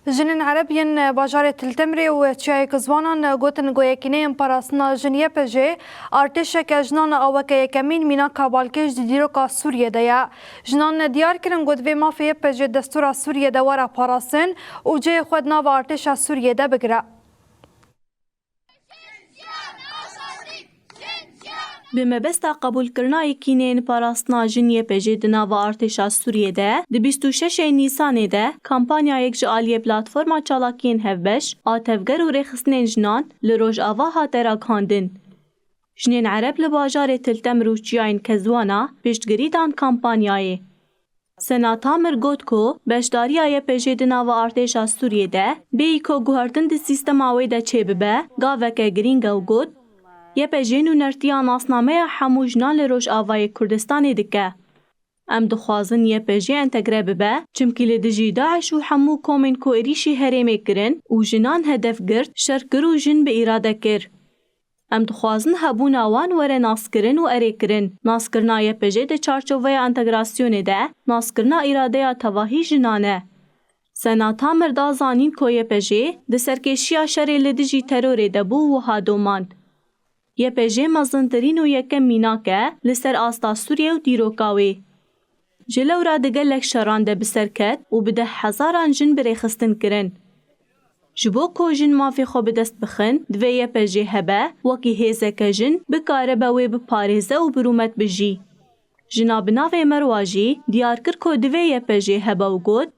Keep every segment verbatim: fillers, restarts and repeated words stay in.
Jinên Ereb yên bajarê Til Temrê û çiyayê Kizwanan gotin ku yekîneyên parastina jin Y P J artêşeke jinan a weke yekemîn mînaka balkêş di dîroka Sûriyê de ye. Jinan diyar kirin ku divê mafê Y P J destûra Sûriyê de were parastin û cihê xwe di nava artêşa Sûriyê de bigire. Bi mebesta qebûlkirina yekîneyên parastina jin Y P J di nava artêşa Sûriyê de, di bîst û şeş Nîsanê de kampanyayek ji aliyê Platforma Çalakiyên Hevbeş a Tevger û Rêxistinên Jinan li Rojava hate ragihandin. Jinên Ereb li bajarê Til Temr û çiyayên Kezwana piştgirî dan kampanyayê. Sena Tamir got ku beşdariya Y P J di nava artêşa Sûriyê de bêyî ku guhertin di sîstema wê de çêbibe, gaveke girîng e û got, Y P J nûnertiya nasnameya hemû jinan li Rojavayê Kurdistanê dike. Em dixwazin Y P J entegre bibe, çimkî li dijî DAIŞ û hemû komên ku êrîşî herêmê kirin û jinan hedef girt, şer kir û jin bi îrade kir. Em dixwazin hebûna wan were naskirin û erêkirin. Naskirina Y P J di çarçoveya entegrasyonê de naskirina îradeya tevahî jinan e. Sena Tamir da zanîn ku Y P J di serkêşiya şerê li dijî terorê de bû wiha domand. Y P J mezintirîn û yekem mînak e li ser asta Sûriye û dîroka wê. Ji lewra di gelek şeran de bi ser ket û bi deh hezaran jin bi rêxistin kirin. Ji bo ku jin mafê xwe bi dest bixin, divê Y P J hebe, wekî hêzeke jin bikaribe wê biparêze û bi rûmet bijî. Jina bi navê Merwa jî diyar kir ku divê Y P J hebe û got,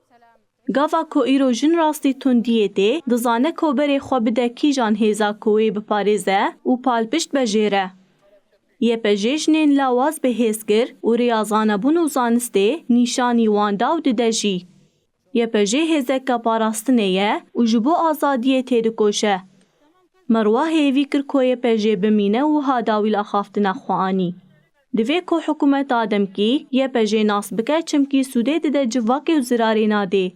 gava ku îro jin rastî tundiyê tê, dizane ku berê xwe bide kîjan hêza ku wê biparêze û palpişt bejêre. Y P J jinên lawaz bi hêz kir û rêya zanebûn û zanistê nîşanî wan da û dide jî. Y P J hêzeke parastinê ye û ji bo azadiyê têdikoşe. Merwa hêvî kir ku Y P J bimîne û wiha dawî li axaftina xwe anî. Divê ku hikûmeta demkî Y P J nas bike, çimkî sûdê dide civakê û zirarê nadê.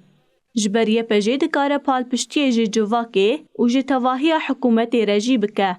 Ji ber Y P J dikare palpiştiyê ji civakê û ji tevahiya hikûmetê re jî bike.